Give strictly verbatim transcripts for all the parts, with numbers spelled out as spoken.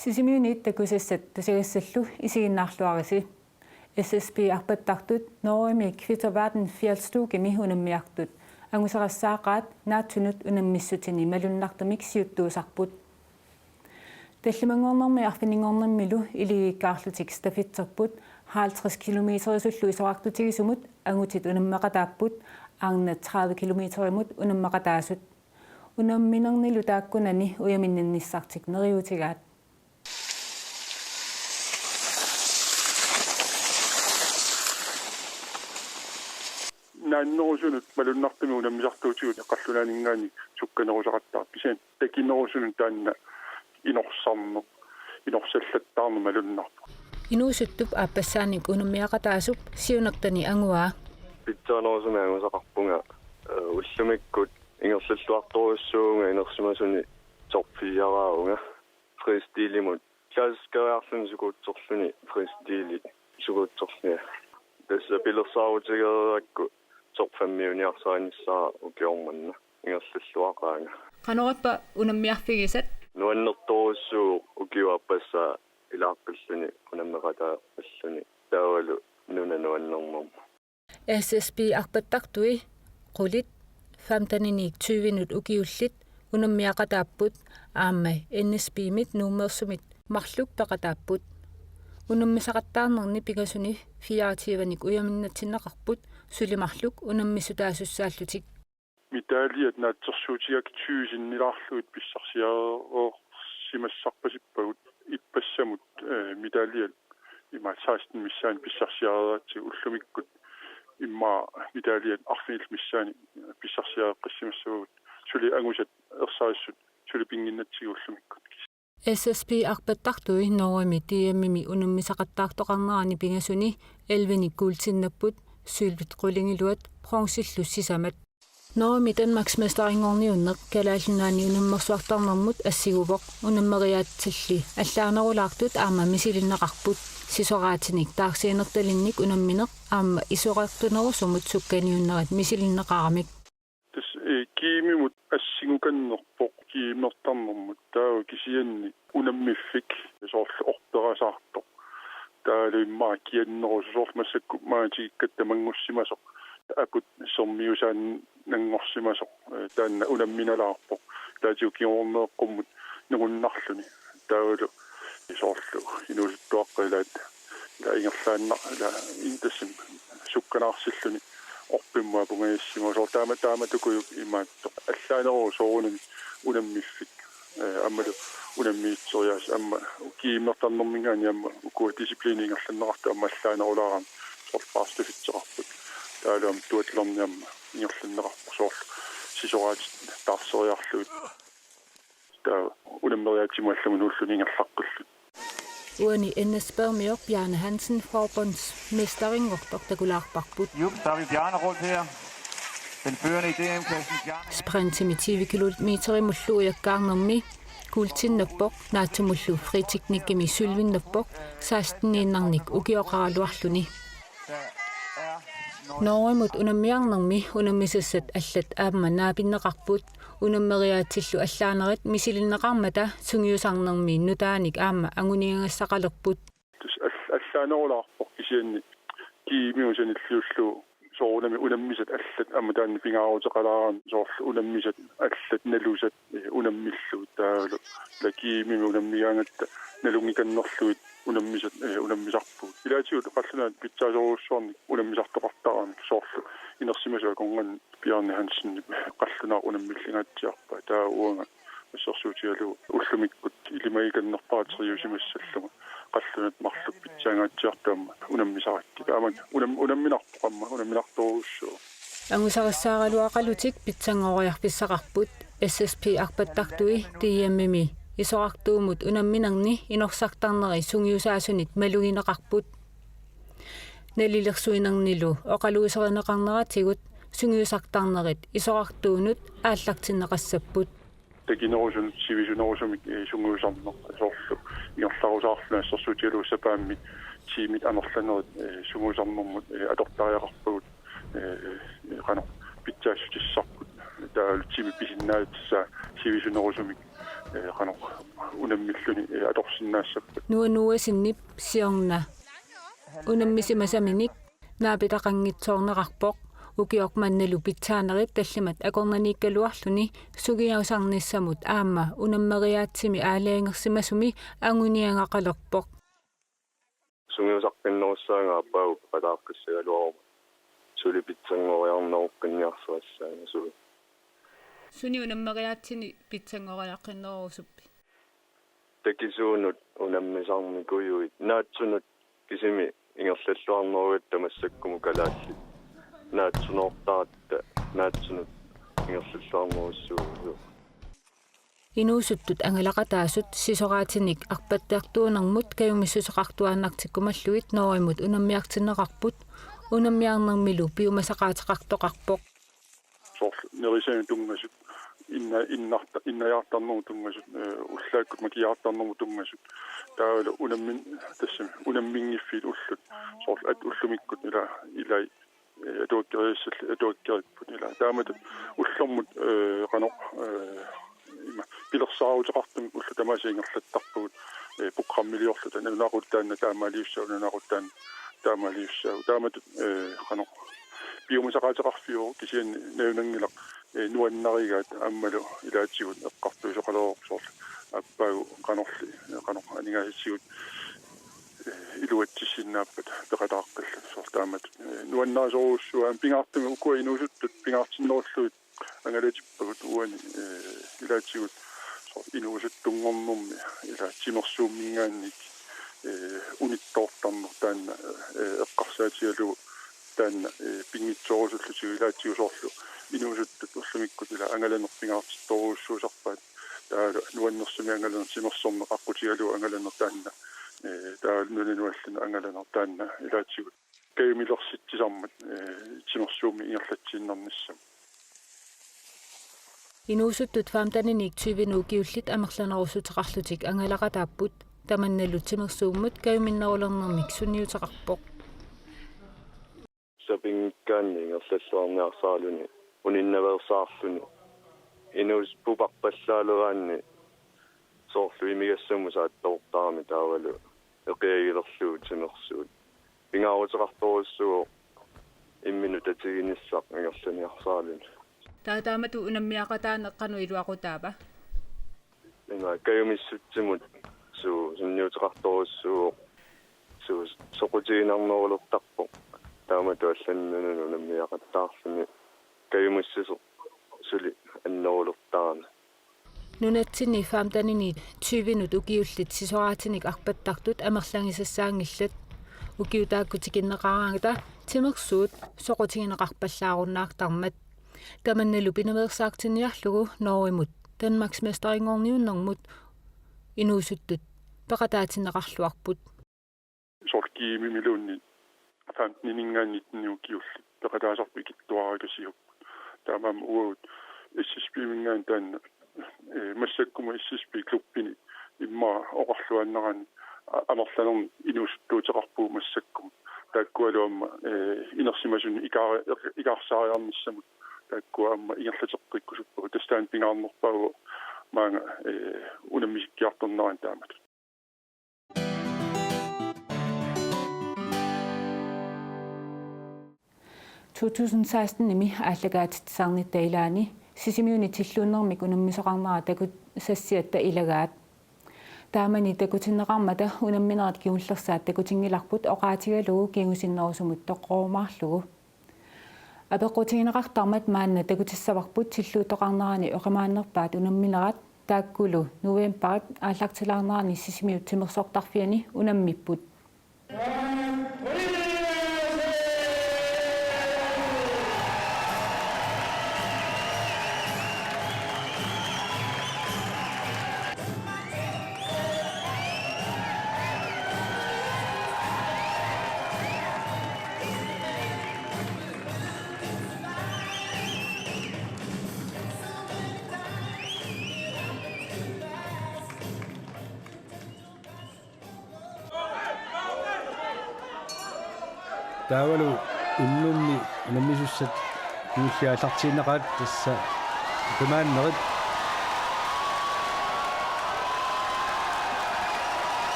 Sisimiuniit takusassat tusagassallu isiginnaarluarisi. S S P arpattartut Norgemi Kvitterverden Fjeldstugemi unammiartut angusaqassaaqaat naatsunut unammissutini malunnartumik siuttuusarput. Tallimanngornermi arfininngornermilu iligiikkaarlutik stafetserput halvtreds kilometerisullu isorartutigisumut angutit unammeqataapput, arnat tredive kilometerimut unammeqataasut. Unamminernilu taakkunani ujaminninnissartik neriuutigaat. Naannerusunut malunnartumik unammisartuutigut qallunaaninngaanniit sukkanerusaqattaarpoq, kisianni takinerusunut taanna inorsarneq, inorsallattaarneq malunnarpoq. Inuusuttup aappassaanik unammiaqataasup siunertani anguaa. Pitsaanerusumik angusaqarpunga, eh, ullumikkut ingerlalluartorujussuuvunga inersimasuni top fire-raavunga. Freestilimut. Klassiskeriarluni skuutserluni freestili skuutserluni. Tassa pilersaarutigereerakku top fem-iuniarsarinissaa ukioq manna ingerlalluaqaanga. Qanorappa unammiarfigisat? Nuannertorujussuuvoq ukiup aappassaa ilaaqqilluni unammeqataaqilluni taavalu nuna nuannernerma. S S P arpattartui qulit femten-inik tyve-nut ukiullit unammiaqataapput aamma N S P-mit Nuummeersumit marluk peqataapput. Unammisaqattaarnerni pingasuni fireogtyve-nik ujaminnatsinneqarput suli marluk unammissutaasussaallutik. Medaljat naatsorsuutigaakka tyve sinnilaarlugit pissarsiareersimassarpasippagut, ippassamut, eh, medaljat imaat seksten missaani pissarsiareeratsigu, ullumikkut immaqa medaljat arfinillit missaanni pissarsiareqqissimassavagut, suli angusat ersarissut suli pinnginnatsigu ullumikkut. S S P arpattartui Norgemi D M-imi unammisaqattaartoqarnerani pingasuni elleve-nik guldinnapput, sølvit qulingiluat, bronzillu sisamat. Norgemi Danmarksmesterinngorniunneq Kalaallit Nunaanni unammersuartarnermut assiguvoq, unammeriaatsilli allaanerulaartut aamma misilinneqarput. Sisoraatinik taarsiinertalinnik unammineq aamma isorartunerusumut sukkaniunnerit misilinneqaramik. Tassa, eh, GM-imut assingukannerpoq, GM-ertarnermut, taava kisianni unammiffik soorlu orperasaartoq. Taavalu immaqa kiannerusoq, soorlu massakkut maatikkatut tamanngussimasoq, akut sermiusaannanngorsimasoq, eh, taanna unamminalaarpoq. Ilaatigut kingorneeqqummut nungunnarluni. Taavalu soorlu inuusuttuaqqat ilaat, ilaa ingerlaannaq, ilaa in-, tassami sukkanaarsilluni orpimmut apungajassimasoq, taama, taamatukujuk imaattoq. Allaaneruvoq soorunami unammiffik, eh, aammalu unammiitseriaaseq aamma GM-ertarnerminngaanniit aamma ukua disciplini ingerlanneqartut aamma allaanerulaarami, soorlu barstafetseqarput. Taavalu aamma duathloni aamma ingerlanneqarpoq, soorlu sisoraatit taarseriarlugit. Taava unammeriaatsimut allamut nuulluni ingerlaqqillutik. Uani N S P-mioq Bjarne Hansen forbundsmesterinngortoq takulaarparput. Jup, så har vi Bjarne rundt her. Den førende i D M-klassen, Bjarne. Sprintimi tyve kilometerimullu ujakkaarnermi guldtinnappoq, naatsumullu friteknikkimi sølvinnappoq, seksten-iinnarnik ukioqaraluarluni. Norgemut unammiarnermi unammisassat allat aamma naapinneqarput. Unammeriaatsillu allaanerit misilinneqarmata sungiusarnermi nutaanik aamma anguniagassaqalerput. Tassa all-, allaanerulaarpoq, kisianni GM-imut sanilliullugu soorunami unammisat allat aamma taanna pingaaruteqalaarami, soorlu unammisat allat nalusat, eh, unammillugu, taavalu ilaa GM-imi unammigaangatta nalunngikannerlugit unammisat, eh, unammisarpugut. Ilaatigut qallunaat pitsaasorujussuarnik unammisartoqartaramik, soorlu inersimasut akornanni Bjarne Hansen qallunaaq unammillingaatsiarpaa, taava uanga assersuutigalugu ullumikkut ilimagikannerpara triusimassallunga qallunaat marluk pitsaangaatsiartut aamma unammisarakkit. Aamma unam-, unamminarpoq aamma, unamminartorujussuuvoq. Angusarissaaraluaqalutik pitsanngoriarfissaqarput. S S P arpattartui D M-imi isorartuumut unamminerni inorsartarneri sungiusaasunit malugineqarput. Nalilersuinernilu oqaluuserineqarneratigut sungiusartarnerit isorartuunut aallartinneqassapput. Takinerusunut sivisunerusumik, eh, sungiusarneq, soorlu ingerlarusaarluni assersuutigalugu sapaammi tiimit amerlanerit, eh, sungiusarnermut, eh, atortariaqarpagut, eh, eh, qanoq pitsaassutissarput, taavalu tiimip pisinnaatissaa sivisunerusumik, eh, qanoq unammilluni, eh, atorsinnaassappat. Nuannuasinip siorna unammisimasaminik naapitaqanngitsoorneqarpoq. Ukioq mannalu pitsaanerit tallimat akornanniikkaluarluni sungiusarnissamut aamma unammeriaatsimi aalajangersimasumi anguniagaqalerpoq. Sungiusaqqinnerussaanga aappaagu peqataaqqissagaluaruma. Suli pitsanngoriarneruqqinniarsarissaanga suli. Suni unammeriaatsini pitsanngoriaqqinnerusuppi? Takisuunut unammisarnikujuit naatsunut kisimi ingerlalluarnerugatta massakkumut kalaallit. Naatsunoortaratta naatsunut ingerlalluarnerussuuvoq. Inuusuttut angalaqataasut sisoraatinik arpattartuunermut kajumissuseqartuaannartikkumallugit Norgemut unammiartinneqarput, unammiarnermilu piumasaqaateqartoqarpoq. Soorlu nerisanik tunngasut, inna-, innarta-, innajaartarnermut tunngasut, eh, ullaakkut makijaartarnermut tunngasut. Taavalu unammin-, tassami, unamminngiffiit ullut. Soorlu at ullumikkut ila, ilai, eh, atuakkeriassallu, atuakkeripput ila. Taamatut ullormut, eh, qanoq, eh, ima, pilersaaruteqartumik ullut tamaasa ingerlattarpagut, eh, programmiliorluta, nunaqarutta taanna taamaaliussaaq, nunaqarutta taanna taamaaliussaaq. Taamatut, eh, qanoq, piumasaqaateqarfiuvoq kisianni najunanngilaq, eh, nuannarigaat aammalu ilaatigut eqqartuisoqaleruvoq soorlu aappaagu qanorli, eh, qanoq aningaasatigut, eh, iluatsissinnaappata peqataaqqilluni soorlu taamatut, eh, nuannarisorujussuuvoq aamma pingaartumik ukua inuusuttut pingaartinnerullugit angalatippagut uani, eh, ilaatigut soorlu inuusuttunngornermi ila timersuumminngaanniit, eh, unittoortarneq taanna, eh, eqqarsaatigalugu taanna, eh, pinngitsoorusullutigu ilaatigut soorlu inuusuttut ullumikkut ila angalaneq pingaartittorujussuusarpaat taavalu nuannersumik angalaneq timersorneq aqqutigalugu angalaneq taanna, eh, taavalu nunanut allanut angalaneq taanna ilaatigut kajumilersitsisarmat, eh, timersuummi ingerlatsiinnarnissamut. Inuusuttut femteninik tyvenut ukiullit amerlanerussuteqarlutik angalaqataapput, tamannalu timersuummut kajuminnerulernermik sunniuteqarpoq. Sapinngikkaanni ingerlalluarniarsaraluni uninnaveersaarluni inuusuttut puparpallaaleraanni soorlu imigassamut saattoortarami taavalu eqiagilerlugu timersuut. Pingaaruteqartorujussuuvoq imminut tatiginissaq ingerlaniarsaraluni. Taava taamatut unammiaqataaneq qanoq iluaqutaava? Ima kajumissutsimut suu sunniuteqartorujussuuvoq suu soqutiginarnerulertarpoq. Taamatut allanut nunanut unammiaqattaarluni kajumissuseq suli annerulertarami. Nunatsinni femteninik tyvenut ukiullit sisoraatinik arpattartut amerlangisassaanngillat. Ukiut taakku tikinneqaraangata timersuut soqutigineqarpallaarunnaartarmat. Tamannalu pinaveersaartinniarlugu Norgemut Danmarksmesterinngorniunnermut inuusuttut peqataatinneqarluarput. Soorlu GM-imiluunniit femteniningaanniit nitten ukiullit peqataasarput ikittuaraakasiupput. Taamaammat uagut S S P-minngaanniit taanna, eh, massakkumut S S P-klubbini immaqa oqarluaannaraanni a-, amerlanernik inuusuttuuteqarpugut massakkumut. Taakkualu aamma, eh, inersimasunut ikaari-, ikaarsaariarnissamut taakkua aamma ingerlateqqikkusuppagut. Tassa taanna pingaarnerpaavoq maanga, eh, unammisikkiartornerani taamatut. To tusind seksten-imi aallakaatitsisarnitta ilaani Sisimiuni tilluunnermik unammisoqarnera takusassiatta ilagaat. Taamani takutinneqarmata unamminerit kingullersaat takutinngilarput oqaatigalugu kingusinnerusumut toqqorumaarlugu. Apeqqutigineqartarmat maanna takutissavarput tilluuttoqarnerani oqimaannerpaat unamminerat, taakkulu novembarip aallartilaarnerani Sisimiut timersortarfiani unammipput. Taavalu unnummi unammisussat kingulliit aallartiinnaqaat tassa oqimaannerit.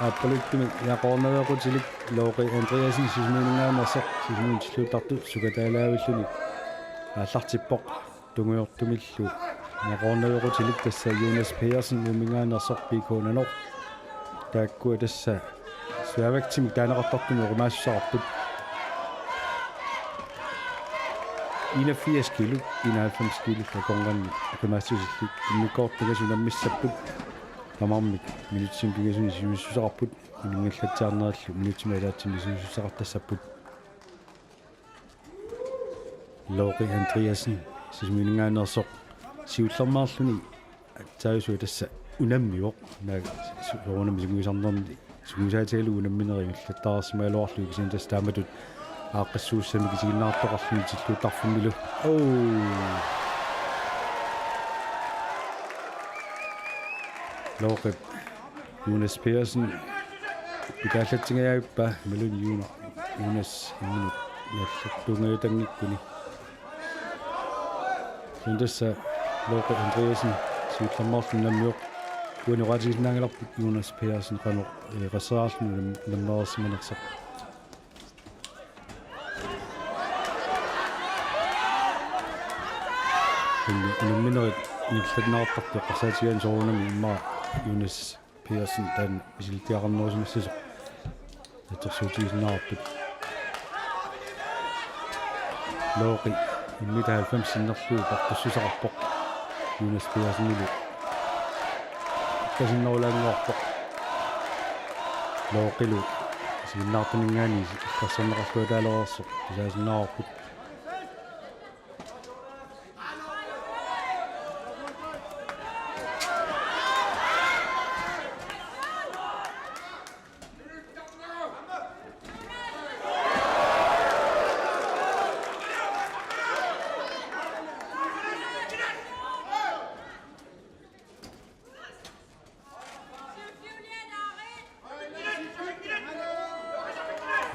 Aappaluttumik niaqornaveeqqutilik Looqi Andreasen Sisimiuninngaanneersoq Sisimiunut tilluuttartoq sukataalaavilluni aallartippoq. Tungujortumillu niaqornaveeqqutilik tassa Jonas Pedersen Nuumminngaanneersoq P K Nanoq. Taakkua tassa sværvægtimik taaneqartartumik oqimaassuseqarput. Enogfirs kilo, enoghalvfems kilo akornanni oqimaassusillit immikkoortut pingasut unammissapput. Tamarmik minutsini pingasuni sivisussuseqarput, uninngallatsiarnerillu minutsimi ataatsimmi sivisussuseqartassapput. Looqi Andreasen Sisimiuninngaanneersoq siullermeerluni aatsaat tassa unammivoq. Naak su-, soorunami sungiusarnerni sungiusaatigalugu unamminerit ingerlattaarsimagaluarlugit, kisianni tassa taamatut aaqqissuussamik isiginnaartoqarluni tilluuttarfimmilu. Oo. Looqip Jonas Pedersen pitaallatsingajavippaa, imaluunniit Juna-, Jonas imminut nallertuungajutanngikkunik. Kisianni tassa Looqi Andreasen siullermeerluni unammivoq. Uani oqaatigisinnaanngilarput Jonas Pedersen qanoq, eh, qasseerluni unam-, unammereersimanersoq. Unamminerit ingerlanneqartartut eqqarsaatigaanni soorunami immaqa Jonas Pedersen taanna misilittagaqarnerusimassasoq assersuutigisinnaavarput. Looqi immitaa halvfems sinnerlugu portussuseqarpoq Jonas Pedersenilu. Tasinnerulaannguarpoq. Looqilu isiginnaartuninngaanniit illersorneqarluataalereersoq tusaasinnaavarput.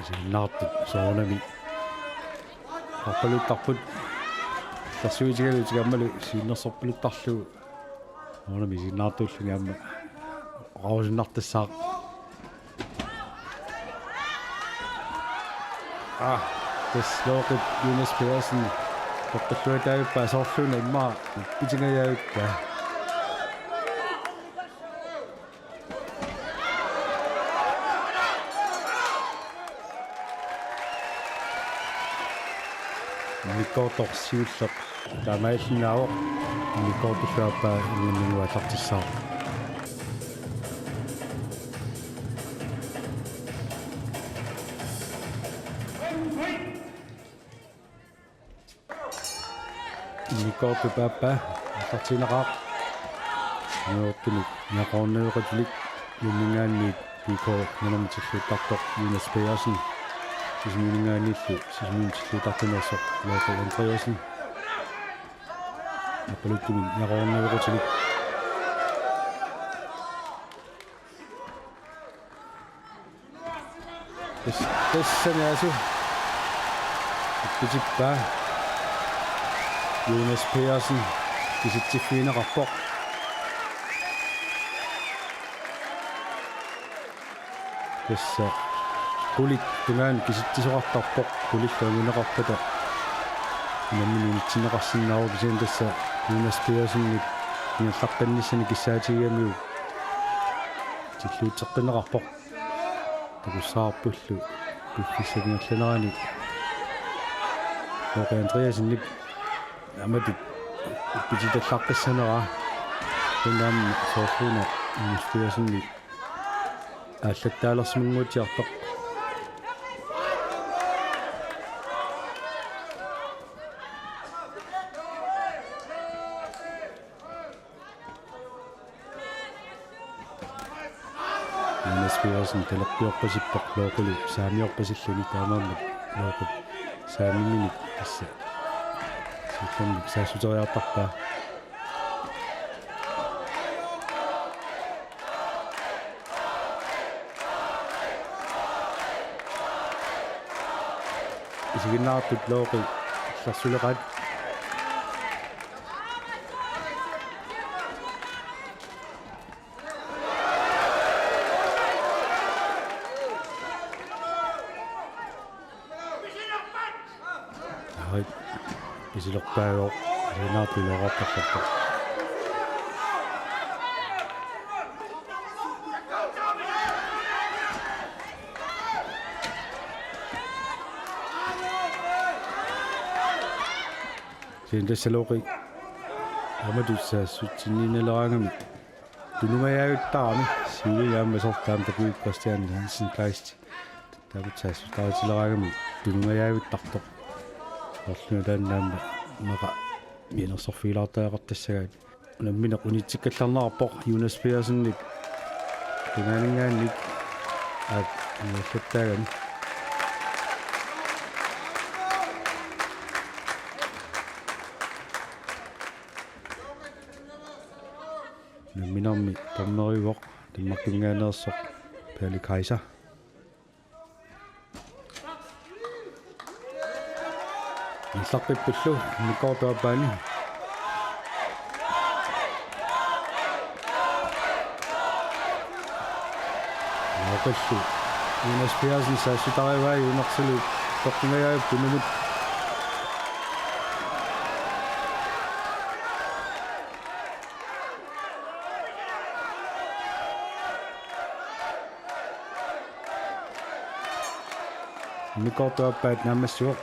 Isiginnaartut soorunami aappaluttarput. Illersuutigalutik aammalu isiginnersorpaluttarlugu. Soorunami isiginnaartuulluni aamma oqarusunnartassaaq. Ah, tassa Looqip Jonas Pedersen toqqilluataavippaa, soorluuna immaqa uppitigajavippaa. Immikkoortoq siulleq taamaallinnaavoq, immikkoortullu aappaa ingerlaannguaq aallartissaaq. Immikkoortup aappaa aallartiinnaqaaq. Tungujortumik niaqornaveeqqutilik Nuumminngaanniit P K Nanormut tilluuttartoq Jonas Pedersen. Sisimiuninngaanniillu Sisimiunut tilluuttartuneersoq Looqi Andreasen. Aappaluttumik niaqornaveeqqutilik. Tassa, tassani asu uppitippaa. Jonas Pedersen kisitsiffigineqarpoq. Tassa qulit tungaanut kisitsisoqartarpoq, qulillu anguneqarpata unammineq unitsinneqarsinnaavoq, kisianni tassa Jonas Pedersenip ingerlaqqinnissani kissaatigigamiuk tilluutseqqinneqarpoq. Takussavarpullu piffissap ingerlanerani Looqi Andreasenip aamma uppititallaaqqissaneraa. Taanna aamma soorluuna Jonas Pedersenip aallattaalersimanguatsiartoq. Jonas Pedersen talerpiorpasippoq Looqilu saamiorpasilluni, taamaammat Looqip saamiminik tassa siullermik saassuteriartarpaa. Isiginnaartut Looqi illersuleqaat. Ai, isilerpaagooq, Lennart iluaqartarpoq. Kisianni tassa Loqi taamatut saassutsiniinnaleraangami tunumajavittarami, siullermik aamma soorlu taama takujuppassuarnik Hansen Kleist. Taamatut saassuttaarutileraangami tunumajavittartoq. Soorluna taanna aamma immaqa mianersorfigilaartariaqartassagaat. Unammineq unitsikkallarneqarpoq Jonas Pedersenip tungaaninngaanniit aap ingerlattaagami. Unamminermi dommeriuvoq Danmarkiminngaanneersoq Palle Kaiser. Ingerlaqqippullu immikkoortup aappaani. Loqillu Jonas Pedersen saassutarivaa, Jonas Pedersen toqqimmajaappoq tunumut. Immikkoortup aappaat naammassivoq.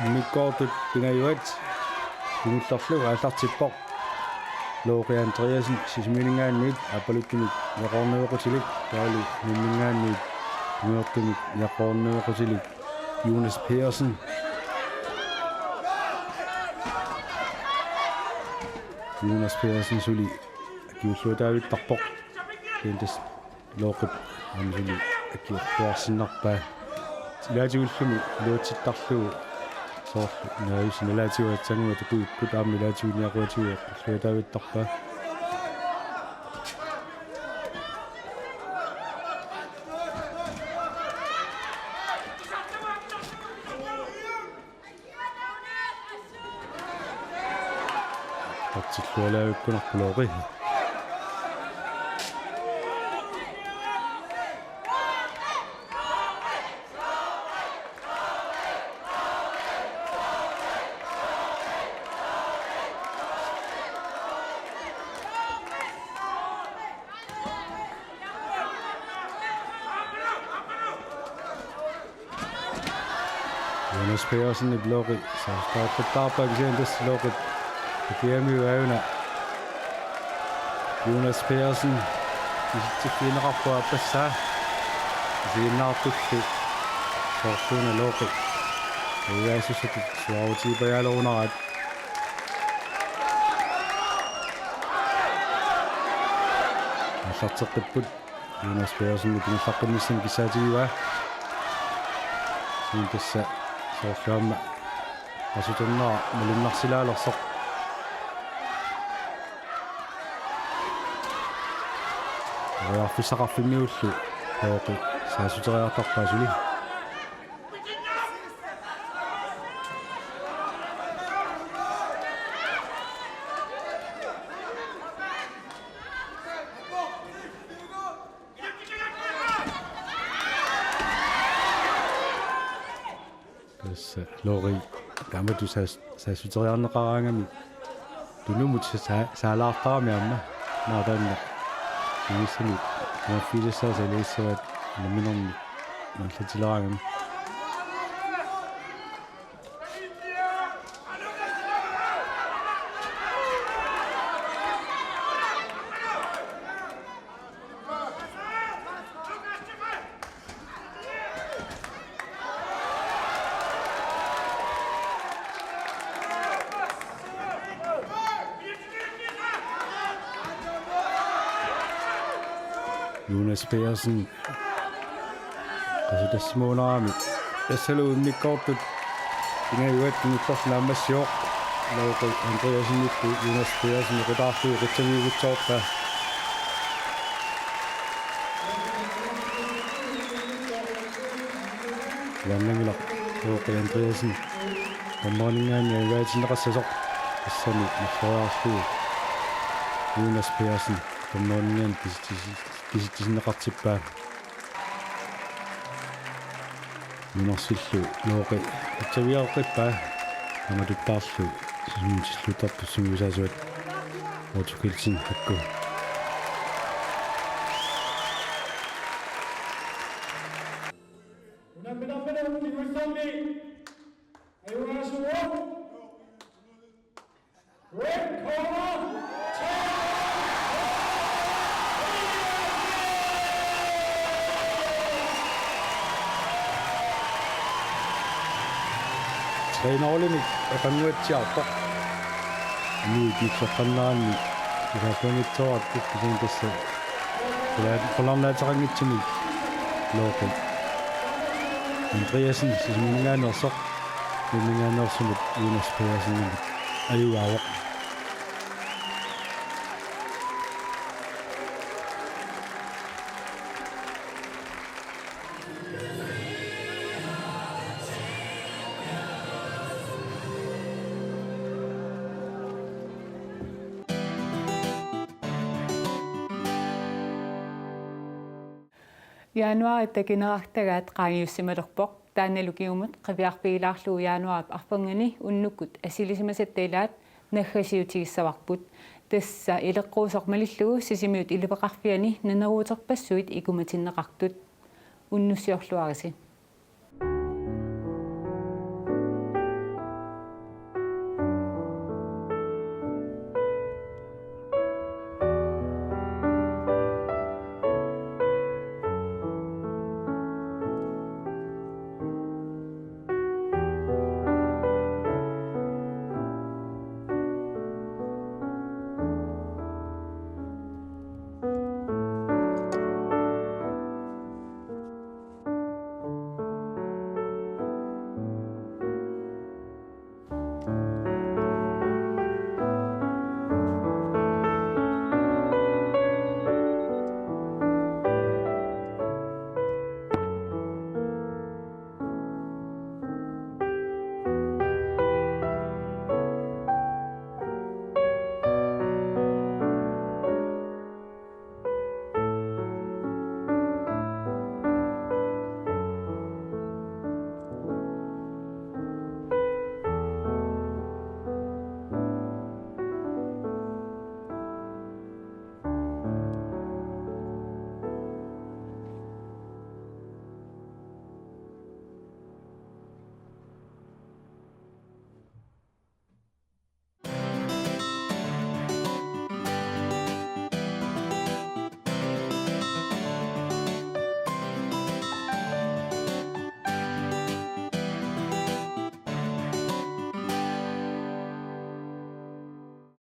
Immikkoortut pingajuat kingullerlu aallartippoq. Loqi Andreasen Sisimiuninngaanniit aappaluttumik niaqoornavequtilik, taavalu Numminngaanniit tungujortumik niaqoornavequtilik Jonas Pedersen. Jonas Pedersen suli akiulluataavittarpoq. Kisianni tassa Loqip aamma suli akiortuarsinnarpaa. Ilaatigulluunniit iluatsittarlugu soorlu naajussi nalaatigut aatsaannguaq takujupput, aamma ilaatigut niaquatigut akiulluataavittarpaa. Aallartillualaarukkunarpoq Loqi. Jonas Pedersenip Loqi saassuttaallattaarpaa, kisianni tassa Loqip akiamiuk aajuna. Jonas Pedersen isitsiffigineqarpoq aappassaa. Isiginnaartullu soorluuna Loqi ajugaasussatut suaarutigipajaalerunarat. Aallarteqqipput. Jonas Pedersen ingerlaqqinnissamut kissaatigivaa. Kisianni tassa soorlu aamma qasuternera malunnarsilaalersoq. Periarfissaqarfimmiullu Loqi saassuteriartarpaa suli. Tassa Loqi taamatut saas-, saassuteriarneqaraangami tunumut sa-, saalaartarami aamma. Naa taanna. Inissami. Tunuffiilissaa saliissavaat namminermi. Ingerlatileraangami. Jonas Pedersen. Qasutassimavunarami. Tassalu immikkoortut pingajuat kingullerlu naammassivoq. Looqi Andreassenillu Jonas Pedersen eqitaarlugu qitsaviugutsoorpaa. Uannanngilaq Looqi Andreassen dommerinngaanniit ajugaatinneqassasoq, tassami marloriarlugu Jonas Pedersen dommerinngaanniit kisitsisi-, kisitsisinneqartippaa. Nunarsillu Looqi qitsavigeqqippaa, tamatuttaarlu sisimiut tilluttartut sungiusaasuat. Otto Kielsen, H K. Unamminarmini uunni uissormi. Ajugaasuuvoq. Red corner. Tre nul-imik eqannguatsiarpoq. Inuit mikserqannaanni isersuanngitsoorput kisianni tassa qular-, qularnaateqanngitsumik Looqi Andreassen Sisimiuninngaanneersoq, Nuumminngaanneersumut Jonas Pedersenimit ajugaavoq. Januaari takineqartagaat qaangiussimalerpoq. Taannalu kingumut qiviarfigilaarlugu januaarip arfernganni unnukkut assilisimasatta ilaat naggasiutigissavarput. Tassa ileqquusoq malillugu Sisimiut iliveqarfiani naneruuterpassuit ikumatinneqartut. Unnussiorluarisi.